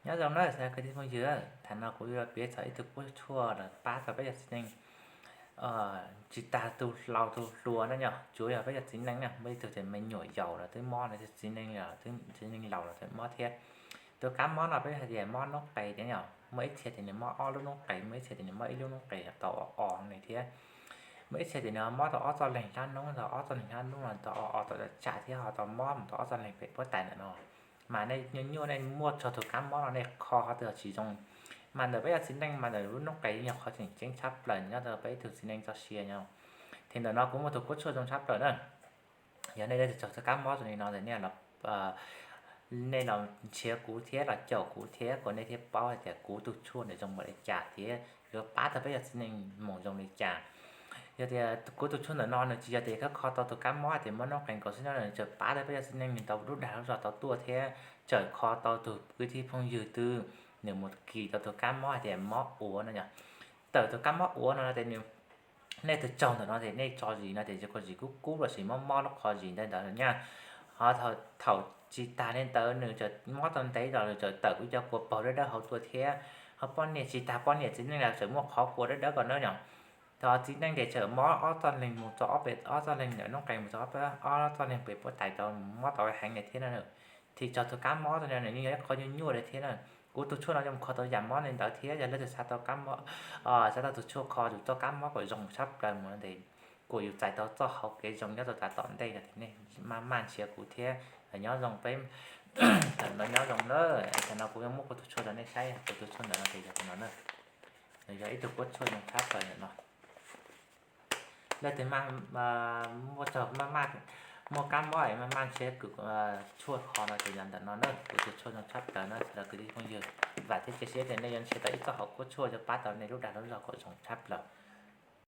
Nyob zoo na kwv tij phooj ywg, thaum no kuv yuav piav txog ib tug kuab tshuaj los pab tau peb cov txiv neej tsis tas tus hluas tus hluas na yom, tsuav yog peb cov txiv neej na, muaj ib tug tias me nyuam yaus los twb mob, txiv neej, txiv neej laus los twb mob thiab. Tus kab mob no peb hais tias mob noob qes tias yom, muaj ib txhia tias nws mob ob lub noob qes, muaj ib txhia tias nws mob ib lub noob qes tau o o ne thiab. Muaj ib txhia tias nws mob tau ob txoj leeg hlab noob, tau ob txoj leeg hlab noob no tau o o tau tsam thiab ho tau mob mus tau ob txoj leeg pem puab tais ntawm no. Mas nej nyuaj nyuaj nej muaj txog tus kab mob no nej kho qhov twg tsis zoo, mas ntawm peb cov txiv neej mas ntawm lub noob qes yog qhov tseem ceeb tshaj plaws nyob rau peb ib tug txiv neej txoj sia no. Ces ntawm no kuv muaj tus kuab tshuaj zoo tshaj plaws na. Yog nej leej twg txog tus kab mob zoo li no ntawm nej los nej los nrhiav kuv thiab los caum kuv thiab kom nej thiaj paub hais tias kuv tus tshuaj ntawd zoo npaum li cas thiab yuav pab tau peb cov txiv neej mus zoo li cas. Yog tias kuv tus tshuaj ntawm no nws tsis yog tias kho tau tus kab mob hais tias mob noob qes nkaus xwb no, nws tseem pab tau peb cov txiv neej nws tau lub dag lub zog tau tuaj thiab tseem kho tau tus kwv tij phooj ywg twg nws mus kis tau tus kab mob hais tias mob uav no yom. Tawm tus kab mob uav no no ces nej tus tsaug ntawm no ces nej tso zis no ces yog kho zis kub kub los sis mob mob lub qhov zis ntawd ntawd nyaj. Ho thaum tsis tas li ntawd nws tseem mob tau ntev los nws tseem tawm kuv cov kua paug dawb dawb hauv tuaj thiab. Ho poj niam tsis tas poj niam txiv neej los tseem muaj qhov kua dawb dawb ko na yom. Thaum txiv neej ces tseem mob ob txoj leeg mus txog ob pem, ob txoj leeg ntawm noob qes mus txog ob txoj leeg pem puab tais tau mob tau heev li thiab na. Ces txog tus kab mob no nws yeej yog ib qho nyuaj nyuaj li thiab na. Kuv tus tshuaj no yuav mus kho tau yam mob li ntawd thiab yog leej twg xav tau kab mob, xav tau tus tshuaj kho yus txoj kab mob kom zoo tshaj plaws mus no ces kuv yuav txais tau txoj hauv kev zoo nyob rau tav tom ntej no ces nej maj maj nrhiav kuv thiab. Nyob zoo peb, thaum no nyob zoo na. Thaum no kuv yuav muab kuv tus tshuaj rau nej saib, kuv tus tshuaj ntawm no ces yog tus no na. Nws yog ib tug kuab tshuaj zoo tshaj plaws ntawm no. Leej twg muaj txog maj maj muaj kab mob es maj maj nrhiav kuv tshuaj kho no ces yog ntawm no na, kuv tus tshuaj zoo tshaj plaws na. Sawv daws kwv tij phooj ywg, vam thiab cia siab tias nej yuav nrhiav tau ib txoj hauv kuab tshuaj yuav pab tau nej lub dag lub zog kom zoo tshaj plaws.